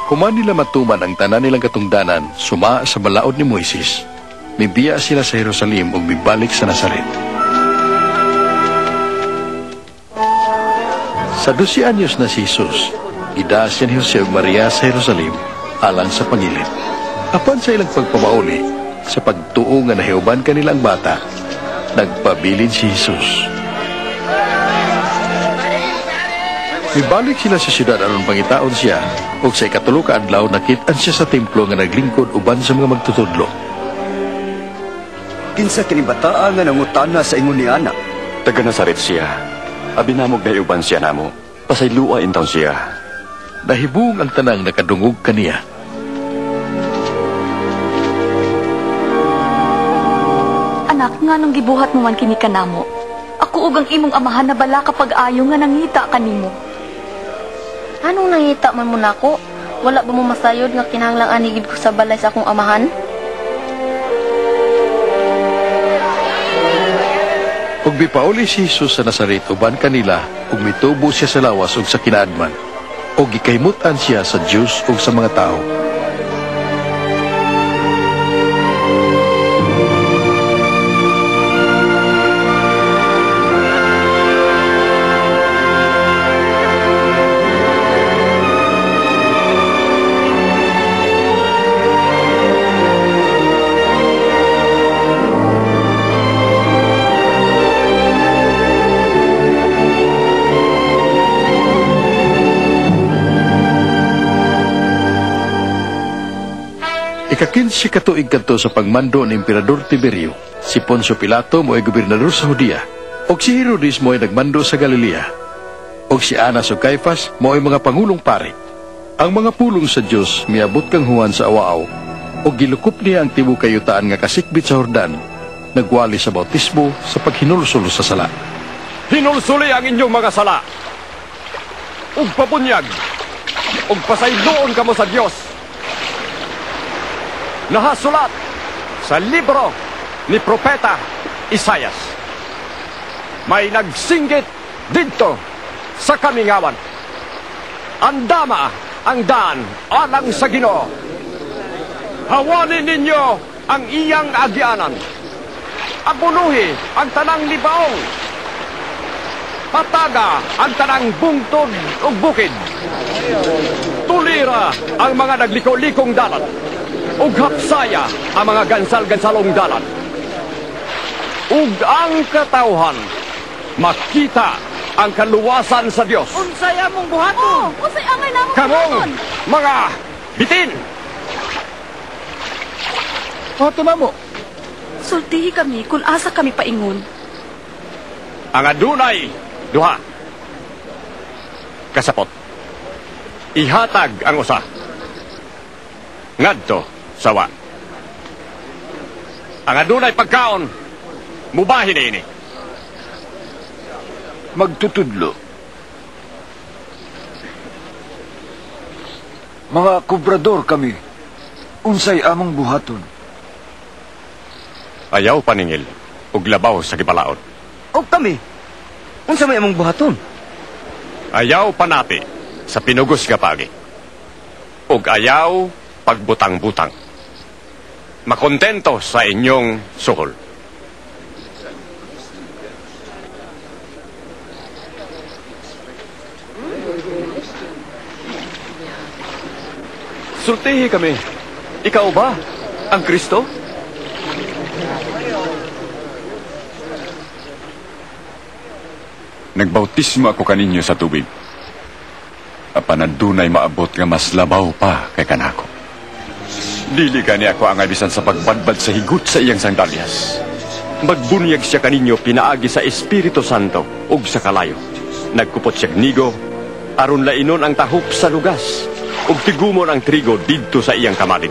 Human nila matuman ang tanan nilang katungdanan suma sa balaod ni Moises, mibiya sila sa Jerusalem ug mibalik sa Nazaret. Sa 12 anyos na si Jesus, gidaa siya ni Jose ug Maria sa Jerusalem alang sa pangilid. Apan sa ilang pagpamauli, sa pagtuo nga nahiuban kanila ang bata, nagpabilin si Jesus. Mibalik sila sa siyudad aron pangitaon siya, ug sa ikatulo ka adlaw nakit-an siya sa templo nga naglingkod uban sa mga magtutudlo. Kinsa kini bataa nga nangutana sa ingon ni ana? Taga Nazaret siya. Abi namog nahiuban siya namo. Pasaylua intawon siya. Nahibung ang tanang nakadungog kaniya. Anak, nganong gibuhat mo man kini kanamo? Ako ug ang imong amahan na bala kapag ayo nga nangita kanimo. Anong nangita man mo nako? Wala ba mo masayod nga kinahanglang anigid ko sa balay sa akong amahan? Ug mipauli si Jesus sa Nazaret uban kanila, ug mitubo siya sa lawas ug sa kinaadman. Ug gikahimut-an siya sa Dios ug sa mga tawo. Ika-15 katuig kadto sa pagmando ni Emperador Tiberio, si Poncio Pilato mo'y gobernador sa Judea, ug si Herodes mo'y nagmando sa Galilea, ug si Anas ug Caiphas mo'y mga pangulong pari. Ang mga pulong sa Dios miabot kang Juan sa awaaw, ug gilukop niya ang tibuok kayutaan nga kasikbit sa Jordan, nagwali sa bautismo sa paghinulsol sa sala. Hinulsuli ang inyong mga sala, ug pabunyag, ug pasayloon kamo sa Dios. Nahasulat sa libro ni Propeta Isayas. May nagsinggit didto sa kamingawan. Andama ang daan alang sa Ginoo. Hawanin ninyo ang iyang agianan. Abunuhi ang tanang libaong. Pataga ang tanang bungtod ug bukid. Tulira ang mga nagliko-likong dalan. Ug hapsaya ang mga gansal-gansalong dalan. Ug ang katawhan makita ang kaluwasan sa Dios. Unsay among buhaton? Oh, unsay angay namong Kamong buhaton? mga bitin. Buhaton namo. Sultihi kami kung asa kami paingon. Ang adunay duha kasapot. Ihatag ang usa ngadto sawa. Ang adunay pagkaon, mubahin ini. Magtutudlo. Mga kubrador kami, unsay among buhaton? Ayaw paningil ug labaw sa gibalaod. Og kami, unsa may among buhaton? Ayaw panati sa pinugos nga pagi. Ug ayaw pagbutang-butang. Makontento sa inyong suhol. Sultihi kami. Ikaw ba ang Kristo? Nagbautismo ako kaninyo sa tubig. Apan adunay maabot nga mas labaw pa kay kanako. Dili gani ako angay bisan sa pagbadbad sa higot sa iyang sandalyas. Magbunyag siya kaninyo pinaagi sa Espiritu Santo ug sa kalayo. Nagkupot siya nigo, aron lainon ang tahop sa lugas, ug tigumon ang trigo didto sa iyang kamalig.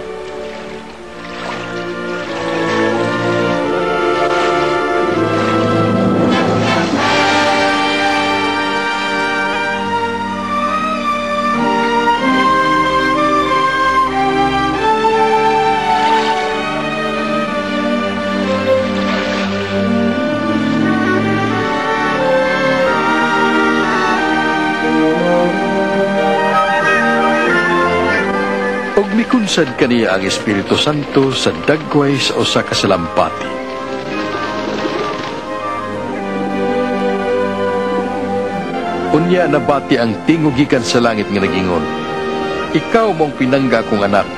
Gikunsad kaniya ang Espiritu Santo sa dagway sa usa ka salampati. Unya nabati ang tingog gikan sa langit nga nagingon, "Ikaw mong pinangga kong anak,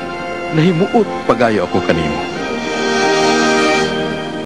nahimuot pagayo ako kanimo."